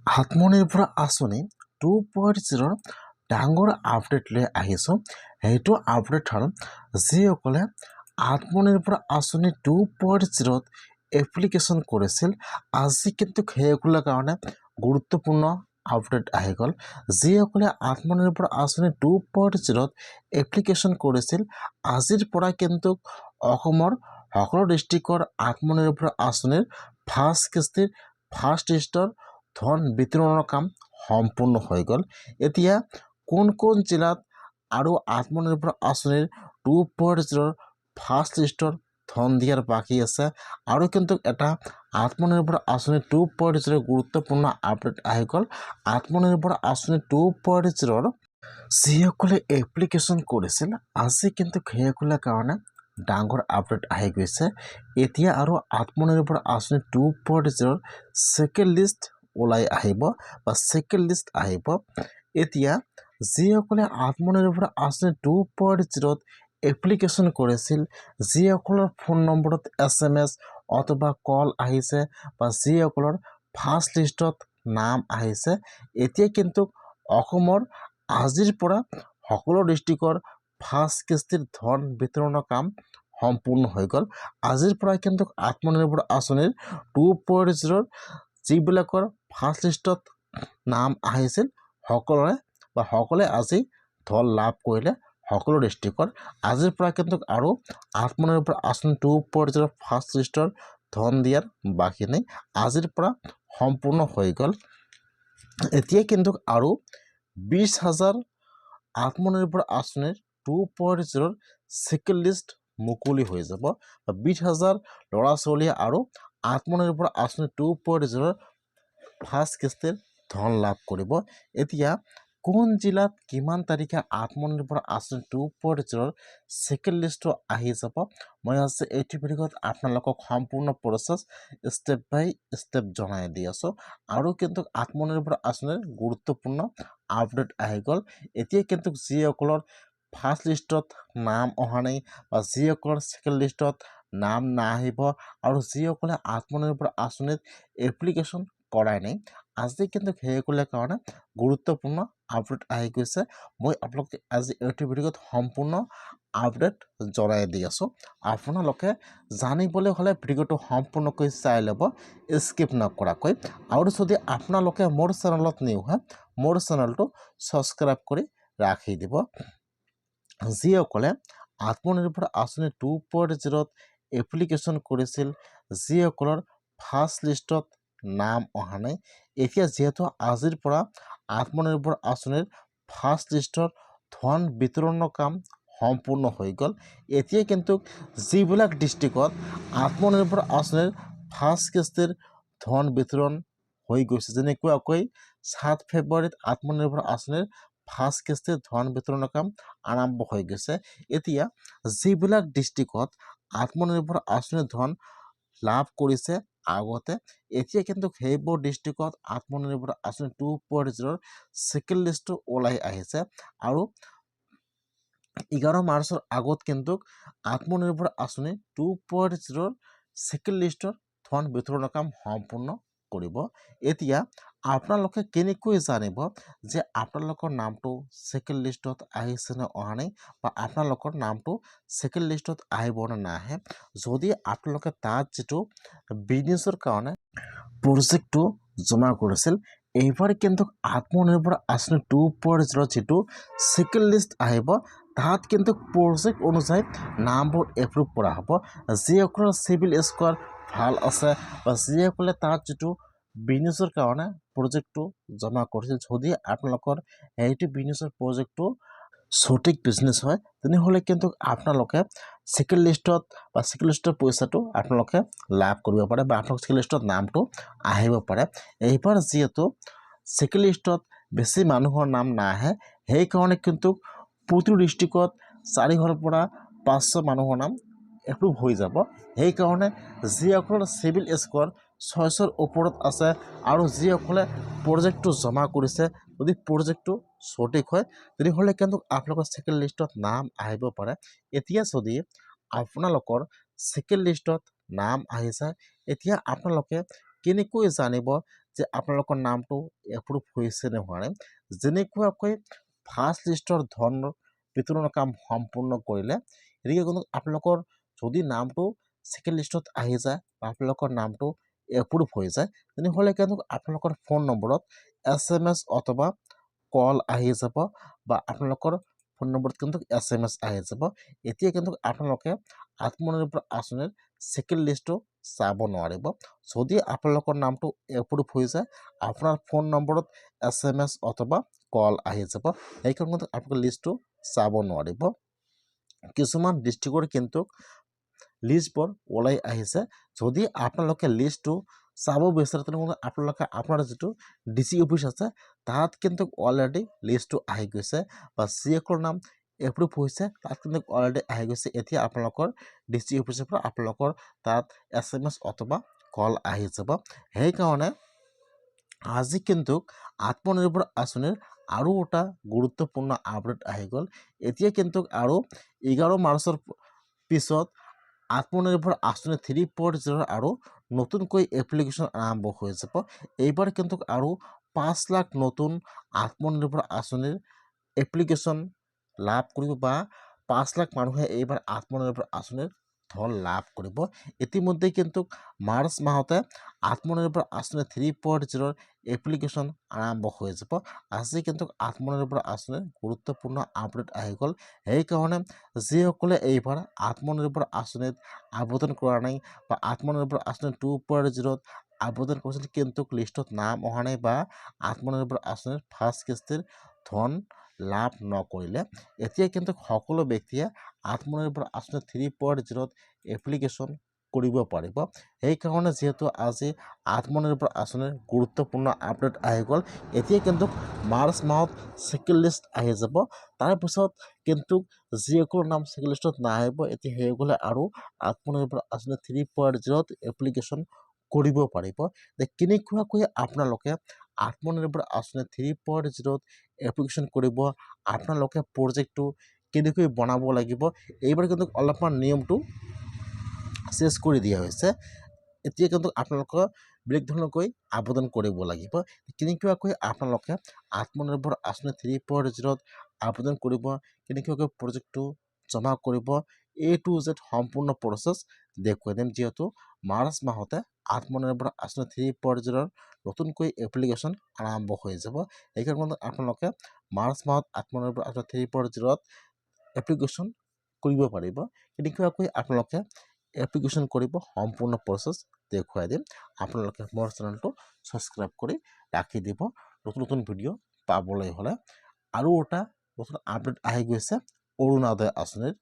আত্মনিৰ্ভৰ আঁচনি 2.0ৰ ডাঙৰ আপডেট লৈ আহিছোঁ। সেইটো আপডেট হ'ল, যিসকলে আত্মনিৰ্ভৰ আঁচনি 2.0ত এপ্লিকেশ্যন কৰিছিল, আজি কিন্তু সেইসকলৰ কাৰণে গুৰুত্বপূৰ্ণ আপডেট আহি গ'ল। যিসকলে আত্মনিৰ্ভৰ আঁচনি 2.0ত এপ্লিকেশ্যন কৰিছিল, আজিৰ পৰা কিন্তু অসমৰ সকলো ডিষ্ট্ৰিক্টৰ আত্মনিৰ্ভৰ আঁচনিৰ ফাৰ্ষ্ট কিস্তিৰ ফাৰ্ষ্ট লিষ্টৰ ধন বিতৰণৰ কাম সম্পূৰ্ণ হৈ গ'ল। এতিয়া কোন কোন জিলাত আৰু আত্মনিৰ্ভৰ আঁচনিৰ 2.0ৰ ফাৰ্ষ্ট লিষ্টৰ ধন দিয়াৰ বাকী আছে, আৰু কিন্তু এটা আত্মনিৰ্ভৰ আঁচনি 2.0ৰ গুৰুত্বপূৰ্ণ আপডেট আহি গ'ল। আত্মনিৰ্ভৰ আঁচনি 2.0ৰ যিসকলে এপ্লিকেশ্যন কৰিছিল, আজি কিন্তু সেইসকলৰ কাৰণে ডাঙৰ আপডেট আহি গৈছে। এতিয়া আৰু আত্মনিৰ্ভৰ আঁচনি 2.0ৰ ছেকেণ্ড লিষ্ট ওলাই আহিব বা ছেকেণ্ড লিষ্ট আহিব। এতিয়া যিসকলে আত্মনিৰ্ভৰ আঁচনি 2.0ত এপ্লিকেশ্যন কৰিছিল, যিসকলৰ ফোন নম্বৰত এছএমএছ অথবা কল আহিছে বা যিসকলৰ ফাৰ্ষ্ট লিষ্টত নাম আহিছে, এতিয়া কিন্তু অসমৰ আজিৰ পৰা সকলো ডিষ্ট্ৰিক্টৰ ফাৰ্ষ্ট কিস্তিৰ ধন বিতৰণৰ কাম সম্পূৰ্ণ হৈ গ'ল। আজিৰ পৰা কিন্তু আত্মনিৰ্ভৰ আঁচনিৰ 2.0ৰ যিবিলাকৰ ফাৰ্ষ্ট লিষ্টত নাম আহিছিল, সকলোৰে বা সকলোৱে আজি ধন লাভ কৰিলে সকলো ডিষ্ট্ৰিক্টৰ। আজিৰ পৰা কিন্তু আৰু আত্মনিৰ্ভৰ আঁচনি 2.0 ফাৰ্ষ্ট লিষ্টৰ ধন দিয়াৰ বাকী নাই। আজিৰ পৰা সম্পূৰ্ণ হৈ গ'ল। এতিয়া কিন্তু আৰু 20 হাজাৰ আত্মনিৰ্ভৰ আঁচনিৰ 2.0ৰ ছেকেণ্ড লিষ্ট মুকলি হৈ যাব বা 20 হাজাৰ ল'ৰা ছোৱালীয়ে আৰু আত্মনিৰ্ভৰ আঁচনি 2.0ৰ ফাৰ্ষ্ট কিস্তিৰ ধন লাভ কৰিব। এতিয়া কোন জিলাত কিমান তাৰিখে আত্মনিৰ্ভৰ আঁচনি 2.0ৰ ছেকেণ্ড লিষ্টটো আহি যাব, মই আজি এইটো ভিডিঅ'ত আপোনালোকক সম্পূৰ্ণ প্ৰচেছ ষ্টেপ বাই ষ্টেপ জনাই দি আছোঁ। আৰু কিন্তু আত্মনিৰ্ভৰ আঁচনিৰ গুৰুত্বপূৰ্ণ আপডেট আহি গ'ল। এতিয়া কিন্তু যিসকলৰ ফাৰ্ষ্ট লিষ্টত নাম অহা নাই বা যিসকলৰ ছেকেণ্ড লিষ্টত নাম নাহিব আৰু যিসকলে আত্মনিৰ্ভৰ আঁচনিত এপ্লিকেশ্যন কৰাই নাই, আজি কিন্তু সেইসকলৰ কাৰণে গুৰুত্বপূৰ্ণ আপডেট আহি গৈছে। মই আপোনালোকে আজি এইটো ভিডিঅ'ত সম্পূৰ্ণ আপডেট জনাই দি আছোঁ। আপোনালোকে জানিবলৈ হ'লে ভিডিঅ'টো সম্পূৰ্ণকৈ চাই ল'ব, স্কিপ নকৰাকৈ। আৰু যদি আপোনালোকে মোৰ চেনেলত নিউ হয়, মোৰ চেনেলটো ছাবস্ক্ৰাইব কৰি ৰাখি দিব। যিসকলে আত্মনিৰ্ভৰ আঁচনি 2.0ত এপ্লিকেশ্যন কৰিছিল, যিসকলৰ ফাৰ্ষ্ট লিষ্টত নাম অহা নাই, এতিয়া যিহেতু আজিৰ পৰা আত্মনিৰ্ভৰ আঁচনিৰ ফাৰ্ষ্ট লিষ্টৰ ধন বিতৰণৰ কাম সম্পূৰ্ণ হৈ গ'ল, এতিয়া কিন্তু যিবিলাক ডিষ্ট্ৰিক্টত আত্মনিৰ্ভৰ আঁচনিৰ ফাৰ্ষ্ট কিস্তিৰ ধন বিতৰণ হৈ গৈছে, যেনেকুৱাকৈ 7 ফেব্ৰুৱাৰীত আত্মনিৰ্ভৰ আঁচনিৰ ফাৰ্ষ্ট কিস্তিৰ ধন বিতৰণৰ কাম আৰম্ভ হৈ গৈছে, এতিয়া যিবিলাক ডিষ্ট্ৰিক্টত আত্মনিৰ্ভৰ আঁচনিৰ ধন লাভ কৰিছে আগতে, এতিয়া কিন্তু সেইবোৰ ডিষ্ট্ৰিক্টত আত্মনিৰ্ভৰ আঁচনি 2.0ৰ ছেকেণ্ড লিষ্টটো ওলাই আহিছে। আৰু 11 মাৰ্চৰ আগত কিন্তু আত্মনিৰ্ভৰ আঁচনি 2.0ৰ ছেকেণ্ড লিষ্টৰ ধন বিতৰণৰ কাম সম্পূৰ্ণ কৰিব। এতিয়া আপোনালোকে কেনেকৈ জানিব যে আপোনালোকৰ নামটো ছেকেণ্ড লিষ্টত আহিছে নে অহা নাই বা আপোনালোকৰ নামটো ছেকেণ্ড লিষ্টত আহিব নে নাহে? যদি আপোনালোকে তাত যিটো বিজনেছৰ কাৰণে প্ৰজেক্টটো জমা কৰিছিল, এইবাৰ কিন্তু আত্মনিৰ্ভৰ আঁচনি 2.0 যিটো ছেকেণ্ড লিষ্ট আহিব, তাত কিন্তু প্ৰজেক্ট অনুযায়ী নামবোৰ এপ্ৰুভ কৰা হ'ব। যিসকলৰ চিবিল স্ক'ৰ ভাল আছে বা যিসকলে তাত যিটো বিজনেছৰ কাৰণে প্ৰজেক্টটো জমা কৰিছিল, যদি আপোনালোকৰ সেইটো বিজনেছৰ প্ৰজেক্টটো সঠিক বিজনেছ হয়, তেনেহ'লে কিন্তু আপোনালোকে ছেকেণ্ড লিষ্টত বা ছেকেণ্ড লিষ্টৰ পইচাটো আপোনালোকে লাভ কৰিব পাৰে বা আপোনালোকৰ ছেকেণ্ড লিষ্টত নামটো আহিব পাৰে। এইবাৰ যিহেতু ছেকেণ্ড লিষ্টত বেছি মানুহৰ নাম নাহে, সেইকাৰণে কিন্তু প্ৰতিটো ডিষ্ট্ৰিক্টত 400ৰ পৰা 500 মানুহৰ নাম এপ্ৰুভ হৈ যাব। সেইকাৰণে যিসকলৰ চিবিল স্ক'ৰ 600ৰ ওপৰত আছে আৰু যিসকলে প্ৰজেক্টটো জমা কৰিছে, যদি প্ৰজেক্টটো সঠিক হয়, তেনেহ'লে কিন্তু আপোনালোকৰ ছেকেণ্ড লিষ্টত নাম আহিব পাৰে। এতিয়া যদি আপোনালোকৰ ছেকেণ্ড লিষ্টত নাম আহিছে, এতিয়া আপোনালোকে কেনেকৈ জানিব যে আপোনালোকৰ নামটো এপ্ৰুভ হৈছে নে হোৱা নাই। যেনেকুৱাকৈ ফাৰ্ষ্ট লিষ্টৰ ধন বিতৰণৰ কাম সম্পূৰ্ণ কৰিলে, গতিকে কিন্তু আপোনালোকৰ যদি নামটো ছেকেণ্ড লিষ্টত আহি যায় বা আপোনালোকৰ নামটো এপ্ৰুভ হৈ যায়, তেনেহ'লে কিন্তু আপোনালোকৰ ফোন নম্বৰত এছএমএছ অথবা কল আহি যাব বা আপোনালোকৰ ফোন নম্বৰত কিন্তু এছএমএছ আহি যাব। এতিয়া কিন্তু আপোনালোকে আত্মনিৰ্ভৰ আঁচনিৰ ছেকেণ্ড লিষ্টটো চাব নোৱাৰিব। যদি আপোনালোকৰ নামটো এপ্ৰুভ হৈ যায়, আপোনাৰ ফোন নম্বৰত এছএমএছ অথবা কল আহি যাব। সেইকাৰণে কিন্তু আপোনালোকে লিষ্টটো চাব নোৱাৰিব। কিছুমান ডিষ্ট্ৰিক্টৰ কিন্তু লিষ্টবোৰ ওলাই আহিছে। যদি আপোনালোকে লিষ্টটো চাব বিচাৰে, তেনেহ'লে আপোনালোকে আপোনাৰ যিটো ডিচি অফিচ আছে, তাত কিন্তু অলৰেডি লিষ্টটো আহি গৈছে বা যিসকলৰ নাম এপ্ৰুভ হৈছে, তাত কিন্তু অলৰেডি আহি গৈছে। এতিয়া আপোনালোকৰ ডিচি অফিচৰ পৰা আপোনালোকৰ তাত এছএমএছ অথবা কল আহি যাব। সেইকাৰণে আজি কিন্তু আত্মনিৰ্ভৰ আঁচনিৰ আৰু এটা গুৰুত্বপূৰ্ণ আপডেট আহি গ'ল। এতিয়া কিন্তু আৰু 11 মাৰ্চৰ পিছত আত্মনিৰ্ভৰ আঁচনি 3.0 আৰু নতুনকৈ এপ্লিকেশ্যন আৰম্ভ হৈ যাব। এইবাৰ কিন্তু আৰু 5 লাখ নতুন আত্মনিৰ্ভৰ আঁচনিৰ এপ্লিকেশ্যন লাভ কৰিব বা 5 লাখ মানুহে এইবাৰ আত্মনিৰ্ভৰ আঁচনিৰ ধন লাভ কৰিব। ইতিমধ্যে কিন্তু মাৰ্চ মাহতে আত্মনিৰ্ভৰ আঁচনি 3.0ৰ এপ্লিকেশ্যন আৰম্ভ হৈ যাব। আজি কিন্তু আত্মনিৰ্ভৰ আঁচনিৰ গুৰুত্বপূৰ্ণ আপডেট আহি গ'ল। সেইকাৰণে যিসকলে এইবাৰ আত্মনিৰ্ভৰ আঁচনিত আবেদন কৰা নাই বা আত্মনিৰ্ভৰ আঁচনি 2.0ত আবেদন কৰিছিল কিন্তু লিষ্টত নাম অহা নাই বা আত্মনিৰ্ভৰ আঁচনিৰ ফাৰ্ষ্ট কিস্তিৰ ধন লাভ নকৰিলে, এতিয়া কিন্তু সকলো ব্যক্তিয়ে আত্মনিৰ্ভৰ আঁচনি 3.0ত এপ্লিকেশ্যন কৰিব পাৰিব। সেইকাৰণে যিহেতু আজি আত্মনিৰ্ভৰ আঁচনিৰ গুৰুত্বপূৰ্ণ আপডেট আহি গ'ল, এতিয়া কিন্তু মাৰ্চ মাহত ছেকেণ্ড লিষ্ট আহি যাব। তাৰপিছত কিন্তু যিসকলৰ নাম ছেকেণ্ড লিষ্টত নাহিব, এতিয়া সেইসকলে আৰু আত্মনিৰ্ভৰ আঁচনি 3.0ত এপ্লিকেশ্যন কৰিব পাৰিব। যে কেনেকুৱাকৈ আপোনালোকে আত্মনিৰ্ভৰ আঁচনি 3.0ত এপ্লিকেশ্যন কৰিব, আপোনালোকে প্ৰজেক্টটো কেনেকৈ বনাব লাগিব, এইবাৰ কিন্তু অলপমান নিয়মটো চেঞ্জ কৰি দিয়া হৈছে। এতিয়া কিন্তু আপোনালোকৰ বেলেগ ধৰণকৈ আবেদন কৰিব লাগিব। কেনেকুৱাকৈ আপোনালোকে আত্মনিৰ্ভৰ আঁচনি 3.0ত আবেদন কৰিব, কেনেকুৱাকৈ প্ৰজেক্টটো জমা কৰিব, এ টু জেড সম্পূৰ্ণ প্ৰচেছ দেখুৱাই দিম। যিহেতু মাৰ্চ মাহতে আত্মনিৰ্ভৰ আঁচনি 3.0ৰ নতুনকৈ এপ্লিকেশ্যন আৰম্ভ হৈ যাব, সেইকাৰণে আপোনালোকে মাৰ্চ মাহত আত্মনিৰ্ভৰ আঁচনি 3.0ত এপ্লিকেশ্যন কৰিব পাৰিব। কেনেকুৱাকৈ আপোনালোকে এপ্লিকেশ্যন কৰিব, সম্পূৰ্ণ প্ৰচেছ দেখুৱাই দিম। আপোনালোকে মোৰ চেনেলটো ছাবস্ক্ৰাইব কৰি ৰাখি দিব নতুন নতুন ভিডিঅ' পাবলৈ হ'লে। আৰু এটা নতুন আপডেট আহি গৈছে অৰুণোদয় আঁচনিৰ।